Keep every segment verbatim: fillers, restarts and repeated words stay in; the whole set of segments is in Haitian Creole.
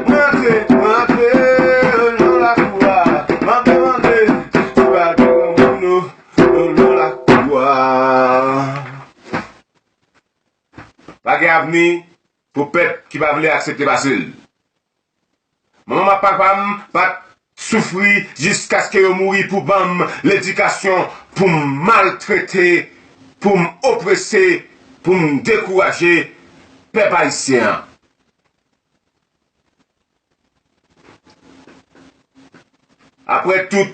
Mwen antre, mwen antre nan lakou a. M ap demande si pa gen granmoun nan, nan, nan lakou a. Pa gen avni pou pèp ki pa vle aksepte pase l. Manman m ak papa m pa t soufri jiskaske yo mouri pou ban m ledikasyon pou m maltrete, pou m oprese, pou m dekouraje pèp ayisyen an. Apre tout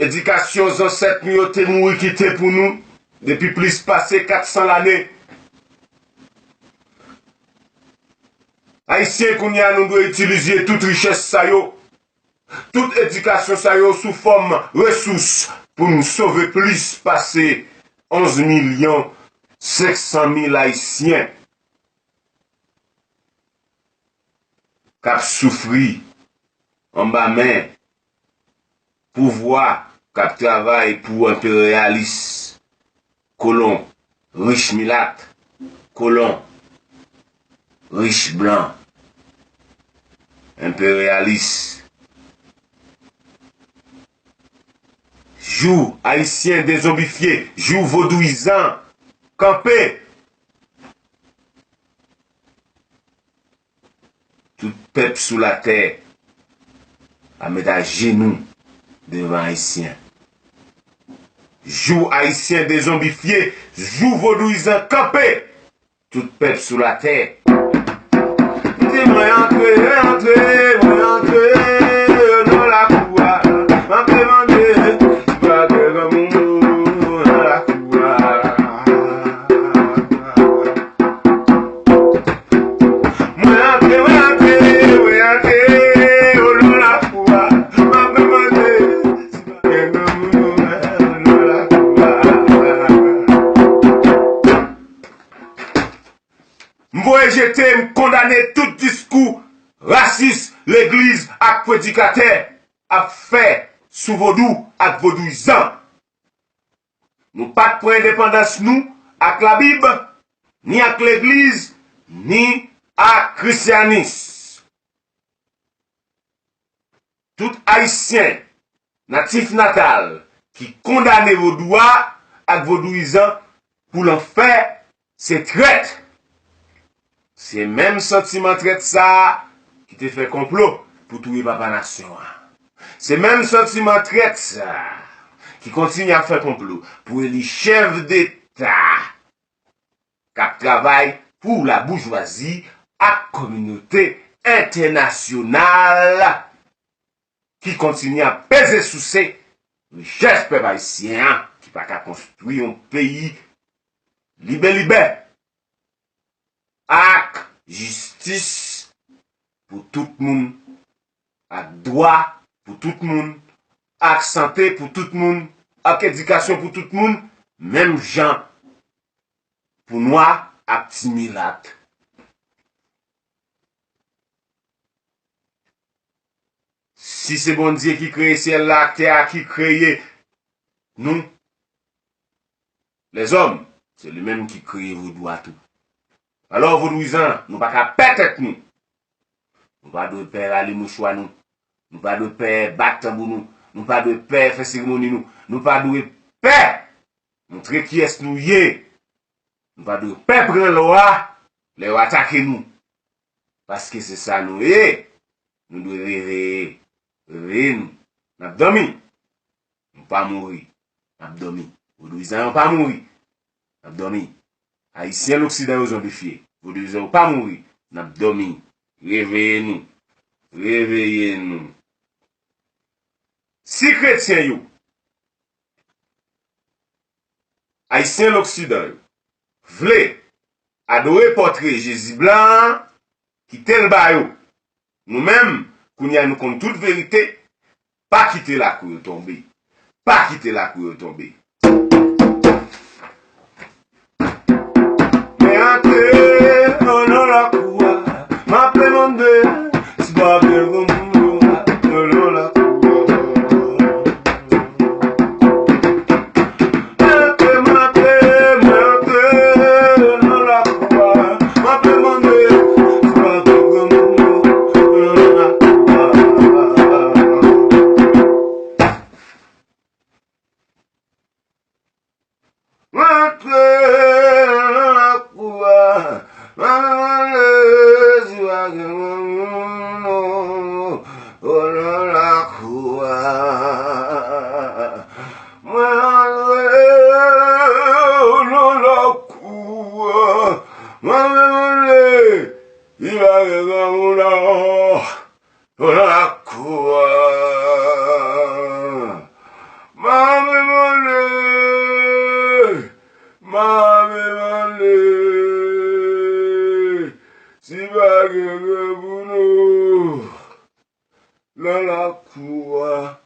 edikasyon zansèt nou yo te mouri kite pou nou depi plis pase kat san lane, Ayisyen, kounye a, nou dwe itilize tout richès sa yo, tout edikasyon sa yo sou fòm resous pou n sove plis pase onz milyon senk san mil Ayisyen k ap soufri anba men pouvwa k ap travay pou enperyalis, kolon rich milat, kolon rich blan, enperyalis. Jou Ayisyen dezonbifye, jou vodouyizan kanpe, tout pèp sou latè a met ajenou devan Ayisyen. Jou Ayisyen dezonbifye, jou vodouyizan kanpe, tout pèp sou latè. Di mwen antre, antre, mwen antre nan lakou a. M ap demande si pa gen granmoun nan lakou a. Mwen antre, mwen antre, mwen antre, o nan lakou a. M ap demande si pa gen granmoun nan lakou a. M voye jete, m kondane tout diskou rasis legliz ak predikatè ap fè sou vodou ak vodouyizan. Nou pa t pran endepandans nou ak Labib, ni ak legliz, ni ak krisyanis. Tout Ayisyen natif natal ki kondane vodou a ak vodouyizan pou lanfè, se trèt. Se menm santiman trèt sa a ki te fè konplo pou touye papa nasyon an. Se menm santiman trèt sa a ki kontinye ap fè konplo pou eli chèf deta k ap travay pou laboujwazi ak kominote entènasyonal ki kontinye ap peze souse richès pèp ayisyen an, ki pa ka konstwi yon peyi libelibè, ak jistis pou tout moun, ak dwa pou tout moun, ak sante pou tout moun, ak edikasyon pou tout moun, menm jan pou nwa ak ti milat. Si se Bondye ki kreye syèl la ak tè a, ki kreye nou, lèzòm, se li menm ki kreye vodou a tou. Alò, vodouyizan, nou pa ka pè tèt nou. Nou pa dwe pè rale mouchwa nou. Nou pa dwe pè bat tanbou nou. Nou pa dwe pè fè seremoni nou. Nou pa dwe pè montre kiyès nou ye. Nou pa dwe pè pran lò a lè yo atake nou. Paske se sa nou ye. Nou dwe reveye. Reveye nou. N ap dòmi. Nou pa mouri. N ap dòmi. Vodouyizan yo pa mouri. N ap dòmi. Ayisyen loksidan yo zonbifye. Vodouyizan yo pa mouri. N ap dòmi. Reveye nou. Reveye nou. Si kretyen yo, Ayisyen loksidan yo, vle adore pòtre Jezi blan an, kite l ba yo. Nou menm, kounye a nou konn tout verite, pa kite lakou yo tonbe. Pa kite lakou yo tonbe. Mwen antre nan lakou a, m ape mande si pa gen granmoun yo nan lakou a. Mwen antre, mwen antre, mwen antre nan lakou a, m ape mande si pa gen granmoun yo nan lakou a. Mwen antre nan lakou a, mwen mande si pa gen granmoun nan lakou a. Mwen antre nan lakou a, mwen mande si pa gen granmoun nan lakou a. M ape mande, m ape mande si pa gen granmoun nan lakou a.